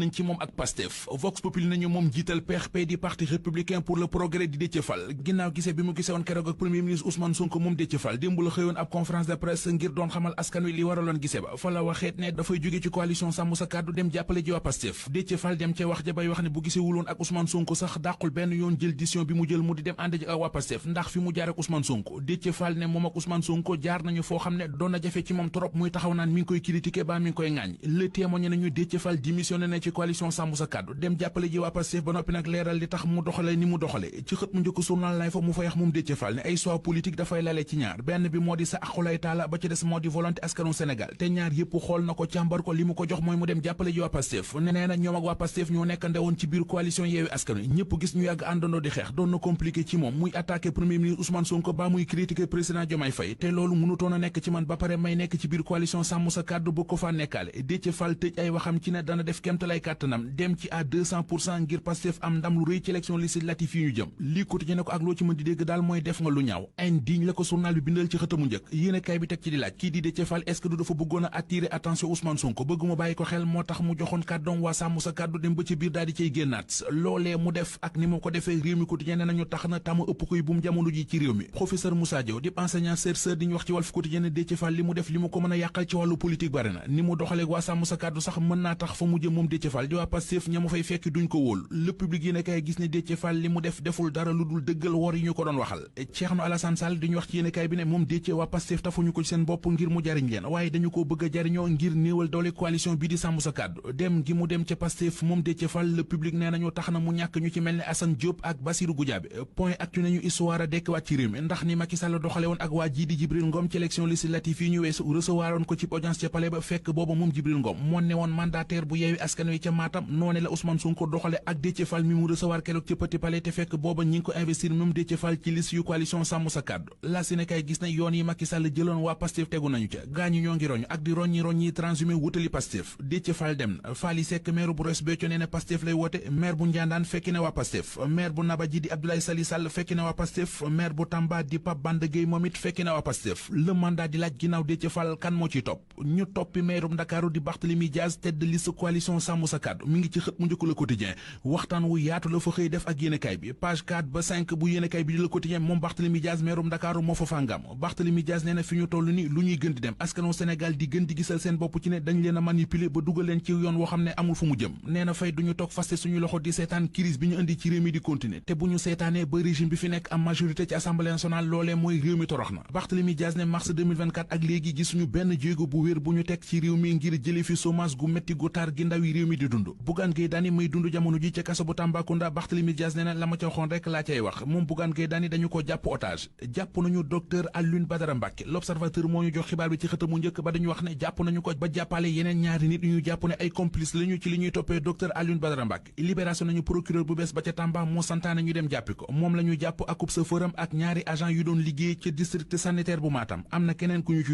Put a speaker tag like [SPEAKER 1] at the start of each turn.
[SPEAKER 1] nañ ci moom ak Pastef Vox Populi nañu moom jiital PRP di parti républicain pour le progrès di Déthié Fall ginnaaw gisee bi mu gisee woon keroog ak premier ministre Ousmane Sonko moom Déthié Fall démb la xëyoon ab conférence de presse ngir doon xamal askan wi li waraloon gisee ba fa la waxeet ne dafay jóge ci coalition Sàmm Sa Kàddu dem jàppale ji waa Pastef Déthié Fall dem ca wax ja bay wax ne bu gisee wuloon ak Ousmane Sonko sax dàqul benn yoon jël décision bi mu jël mu di dem ànd ji ak waa Pastef ndax fi mu jaar ak Ousmane Sonko Déthié Fall ne moom ak Ousmane Sonko jaar nañu foo xam ne doon na jafe ci moom trop muy taxaw naan mi ngi koy critiquer ba mi ngi koy ŋaañ le témoigné nañu Déthié Fall démissionné na ci coalition Sàmm Sa Kàddu dem jàppale ji waa Pastef ba noppi nag leeral li tax mu doxale ni mu doxale ci xët mu njëkk journal lay fa mu fa yax moom Déthié Fall ne ay choix politique dafay lale ci ñaar benn bi moo di sa aqulay taala ba ci des moo di volonté askanu Sénégal te ñaar yëpp xool na ko càmbar ko li mu ko jox mooy mu dem jàppale ji waa Pastef nee na ñoom ak waa Pastef ñoo nekk ndewoon ci biir coalition Yewwi Askan Wi ñëpp gis ñu yàgg àndandoo di xeex doon na compliqué ci moom muy attaqué premier ministre Ousmane Sonko ba muy critiquer président Diomaye Faye te loolu mënutoon a nekk ci man ba pare may nekk ci biir coalition Sàmm Sa Kàddu bu ko faa nekkaale Déthié Fall tëj ay waxam ci ne dana def kéemtalaay kàttanam dem ci à 200% ngir Pastef am ndam lu rëy ci élection législative yi ñu jëm lii quotidien ne ko ak loo ci mën di dégg daal mooy def nga lu ñaaw indigne la ko journal bi bindal ci xëtamu njëkk yéenekaay bi teg ci di laaj kii di Déthié Fall est-ce que du dafa bëggoon a attirer attention Ousmane Sonko bëgg mu bàyyi ko xel moo tax mu joxoon kàddoom waa Sàmm Sa Kàddu dem ba ci biir daal di cay génnaat loolee mu def ak ni mu ko defee réew mi quotidien ne nañu tax na tama ëpp koy buum jamono ji ci réew mi professeur Moussa Diaw di enseignant chercheur di ñu wax ci Walf Quotidien ne Déthié Fall li mu def li mu ko mën a yàqal ci wàllu politique bari na ni mu doxalee waa Sàmm Sa Kàddu sax mën naa tax fa mu jëm moom Déthié Fall di waa Pastef ña mu fay fekk duñ ko wóol le public yéenekaay gis ne Déthié Fall li mu def deful dara lu dul dëggal wor yi ñu ko doon waxal Thierno Alassane Sall di ñu wax ci yéenekaay bi ne moom Déthié waa Pastef tafuñu ko ci seen bopp ngir mu jariñ leen waaye dañu ko bëgg a jariñoo ngir néewal doole coalition bi di Sàmm Sa Kàddu dem gi mu dem ca Pastef moom Déthié Fall le public nee nañu tax na mu ñàkk ñu ci mel ne Assane Diop ak Bassirou Goudiaby point actu nañu histoire a dekkiwaat ci réew mi ndax ni Macky Sall doxale woon ak waa jii di Jibril Ngom ci élection législative yi ñu weesu recevoir woon ko ci audience ca palais ba fekk booba moom Jibril Ngom moo ne woon mandataire bu Yewwi Askan Wi ca Matam noone la Ousmane Sonko doxale ak Déthié Fall mi mu recevoir keroog ca Petit Palais te fekk booba ñi ngi ko investir moom Déthié Fall ci liste yu coalition Sàmm Sa Kàddu la Sénégal gis na yoon yi Macky Sall jëloon waa Pastef tegu nañu ca gaañu ñoo ngi roñ ak di roññi transhumé wutali Pastef Déthié Fall dem na Faly Seck maire bu Ross Béthio nee na Pastef lay woote maire bu Ndiandane fekki na waa Pastef maire bu Nabadji di Abdoulaye Sali Sall fekki na waa Pastef maire bu Tamba di Pape Banda Gueye moom it fekki na waa Pastef le mandat di laaj ginnaaw Déthié Fall kan moo ciy topp ñu toppi maire bu Ndakaaru di Barthélémy Dias tête de liste coalition Sàmm Sa Kàddu mi ngi ci xët mu njëkk Le Quotidien waxtaan wu yaatu la fa xëy def ak yéenekaay bi page 4 ba 5 bu yéenekaay bi di Le Quotidien moom Barthélémy Dias maire bu Ndakaaru moo fa fàngam Barthélémy Dias nee na fi ñu toll ni lu ñuy gën di dem askanu Sénégal di gën di gisal seen bopp ci ne dañ leen a manipuler ba dugal leen ci yoon woo xam ne amul fu mu jëm nee na fay duñu toog faste suñu loxo di seetaan crise bi ñu indi ci réew mi di continuer te bu ñu seetaanee ba régime bi fi nekk am majorité ci assemblée nationale loolee mooy réew mi torox na Barthélémy Dias ne mars 2024 ak léegi gisuñu benn jéego bu wér bu ñu teg ci réew mi ngir jële fi chômage gu métti gu tar gi ndaw yi réew mi di dund Bougane Gueye Dany muy dund jamono ji ca kaso bu Tambacounda Barthélémy Dias ne na la ma ca waxoon rek laa cay wax moom Bougane Gueye Dany dañu ko jàpp otage jàpp nañu docteur Alioune Badara Mbacké l'observateur moo ñu jox xibaar bi ci xëtamu njëkk ba dañu wax ne jàpp nañu ko ba jàppale yeneen ñaari nit ñu jàpp ne ay complice lañu ci li ñuy toppee docteur Alioune Badara Mbacké libération nañu procureur bu bees ba ca Tamba moo santaane ñu dem jàppi ko moom la ñu jàpp akub chauffeuram ak ñaari agent yu doon liggéey ca district sanitaire bu Matam am na keneen ku ñu ci